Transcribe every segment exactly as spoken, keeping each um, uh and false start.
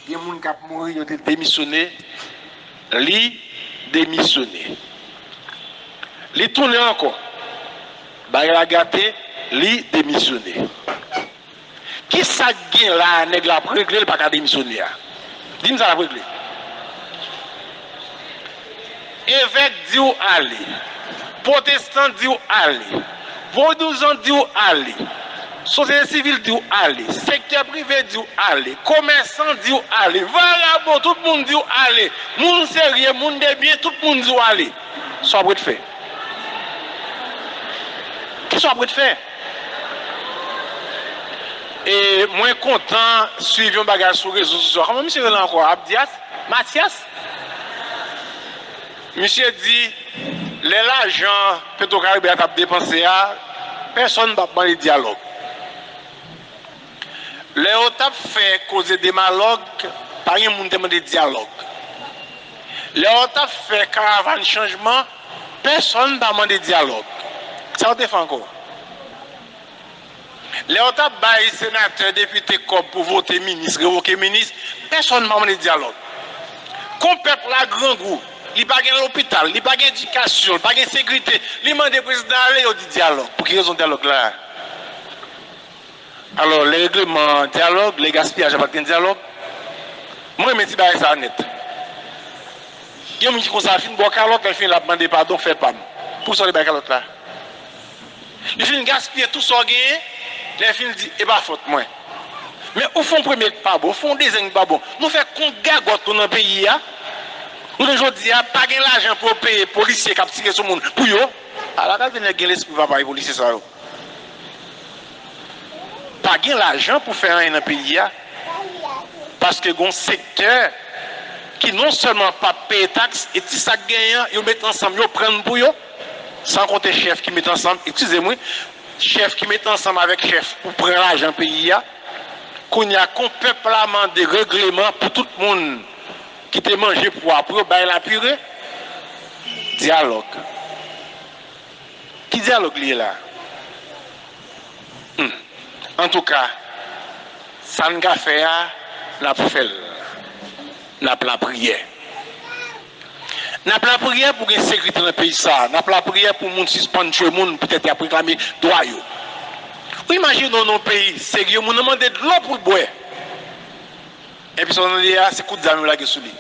Gen moun k ap mouri, yo te demisyone, li demisyone. Li tounen ankò. Bagay la gate, li demisyone. Kisa k gen la a nèg la ap regle, l pa ka demisyone a? Di m sa l ap regle. Evèk di w ale. Pwotestan di w ale. Vodouzan di w ale. Sosyete sivil di w ale. Sektè prive di w ale. Komèsan di w ale. Vagabon, tout moun di w ale. Moun serye, moun de byen, tout moun di w ale. Sa w ap ret fè? Kisa w ap ret fè? E mwen kontan swiv yon bagay sou rezo sosyo. Kòman misye rele ankò? Abdias? Matyas? Misye di, lè lajan Petwokaribe a t ap depanse a, pèsonn pa t mande dyalòg. Lè yo t ap fè koze demalòg, pa gen moun te mande dyalòg. Lè yo t ap fè karavàn chanjman, pèsonn pa mande dyalòg. Sa yo te fè ankò? Lè yo t ap bay senatè, depite kòb pou vote minis, revoke minis, pèsonn pa mande dyalòg. Kon pèp la grangou, li pa gen lopital, li pa gen edikasyon, li pa gen sekirite, li mande prezidan ale, yo di dyalòg. Pou ki rezon dyalòg la? Alò, lè regleman dyalòg, lè gaspiyaj la pa t gen dyalòg. Mwen renmen ti bagay sa a nèt. Gen moun ki konsa, fin ba w kalòt, lè l fini l ap mande padon, fè pa m. Poukisa w te bay kalòt la? Li fin gaspiye tout sa w genyen, lè l fin di, e pa fòt mwen. Men ou fè yon premye k pa bon, ou fè yon dezyèm k pa bon. Nou fè kont gagòt nou nan peyi a. Jounen jodi a, pa gen lajan pou yo peye polisye k ap tire sou moun pou yo. Ala kalite nèg gen lespri papa e polisye sa yo. Pa gen lajan pou fè anyen nan peyi a. Paske gen yon sektè ki non sèlman p ap peye taks, e ti sa k genyen an, yo met ansanm, yo pran l pou yo. San konte chèf ki met ansanm, eskize m wi, chèf ki met ansanm avèk chèf pou pran lajan peyi a. Kounye a, kon pèp la mande regleman pou tout moun ki te manje pwa pou yo bay lapire, dyalòg. Ki dyalòg li ye la? Hmm. Antouka, sa n ka fè a, n ap fè l. N ap lapriyè. N ap lapriyè pou gen sekirite nan peyi sa a. N ap lapriyè pou moun sispann tchwe moun poutèt y ap reklame dwa yo. Ou imajine w nan yon peyi serye, moun nan mande dlo pou l bwè. Epi sa w tande a, se kout zam yo lage sou li.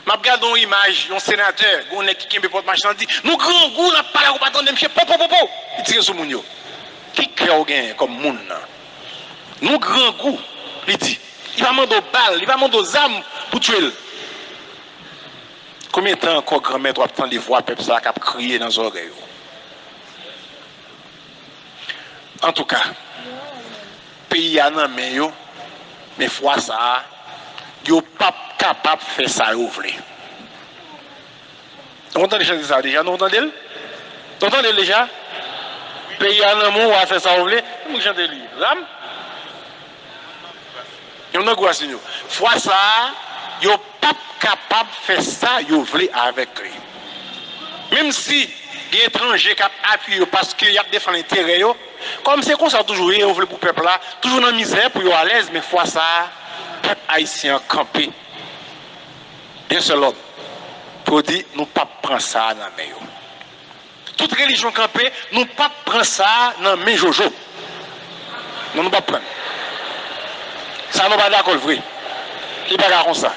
M ap gade yon imaj, yon senatè, gen yon nèg ki kenbe pòt machin lan, di, nou grangou, n ap pale ak ou pa tande, misye, po, po, po, po, li tire sou moun yo. Ki kè w genyen kòm moun nan? Nou grangou, li di. Li pa mande w bal, li pa mande w zam pou tchwe l. Konbyen tan ankò, Granmèt, w ap tande vwa pèp sa a k ap kriye nan zòrèy ou? Antouka, peyi a nan men yo, men fwa sa a, yo p ap kapab fè sa yo vle. Nou konn tande chante sa a deja, nou konn tande l? Nou tande l deja? Peyi a nan men w, w a fè sa w vle. Ki moun ki chante li? Ram? Yon nan gwo rasin yo. Fwa sa a, yo p ap kapab fè sa yo vle avèk li. Menm si gen etranje k ap apiye yo paske y ap defann enterè yo, kòm se konsa toujou ye, yo vle pou pèp la toujou nan mizè, pou yo alèz, men fwa sa a, pèp ayisyen an kanpe. Yon sèl lòd, pou yo di, nou p ap pran sa a nan men yo. Tout relijyon kanpe, nou p ap pran sa a nan men Jojo. Non, nou p ap pran l. Sa nou pa dakò l vre. Li pa ka konsa.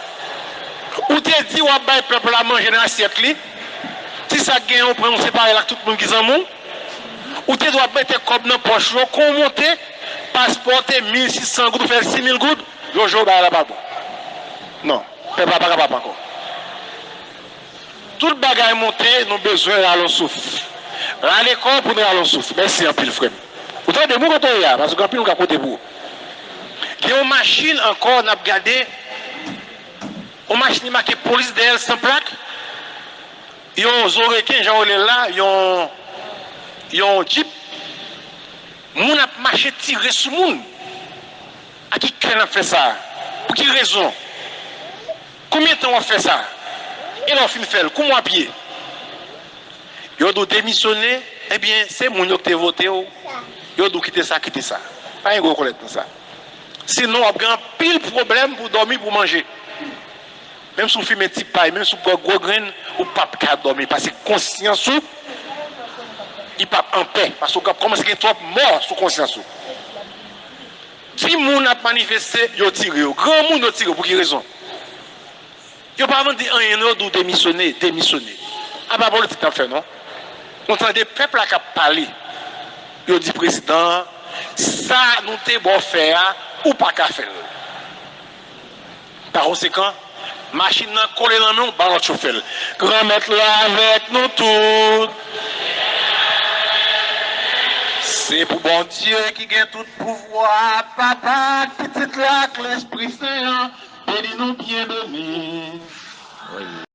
Ou te di w ap bay pèp la manje nan asyèt li. Ti sa k genyen, ou pran, ou separe l ak tout moun ki zanmi w. Ou te di w ap mete kòb nan pòch yo, kon w monte, paspò te mil sis san goud, ou fè l sis mil goud, Jojo, bagay la pa bon. Non, pèp la pa kapab ankò. Tout bagay monte, nou bezwen rale yon souf. Rale kò pou nou rale yon souf. Mèsi anpil, frè m. Ou tande m, wi, kote w ye a, paske gen anpil moun k ap koute pou ou. Gen yon machin ankò, n ap gade, yon machin ki make polis dèyè l san plak, yon zo reken, jan yo rele l la, yon, yon djip. Moun ap mache tire sou moun. A ki kè n ap fè sa? Pou ki rezon? Konbyen tan w ap fè sa? E lè w fin fè l, kòman w ap ye? Yo di w demisyone, ebyen, se moun yo ki te vote w. Yo di w kite sa, kite sa. Pa gen gwo kòlèt nan sa. Sinon, w ap gen anpil pwoblèm pou dòmi, pou manje. Menm si w fimen ti pay, menm si w bwè gwo grenn, ou p ap ka dòmi. Paske konsyans ou, li p ap anpè. Paske w ap kòmanse gen twòp mò sou konsyans ou. Timoun ap manifeste, yo tire yo. Granmoun, yo tire yo. Pou ki rezon? Yo pa vin di anyen, non, yo di w demisyone, demisyone. A pa politik n ap fè, non. Nou tande pèp la k ap pale. Yo di prezidan an, sa nou te ba w fè a, ou pa ka fè l. Pa konsekan, machin nan kole nan men w, ba lòt chofè l. Granmèt la avèk nou tout. Se pou Bondye ki gen tout pouvwa, Papa, Pitit la, ak Lespri Sen an, beni nou byen beni.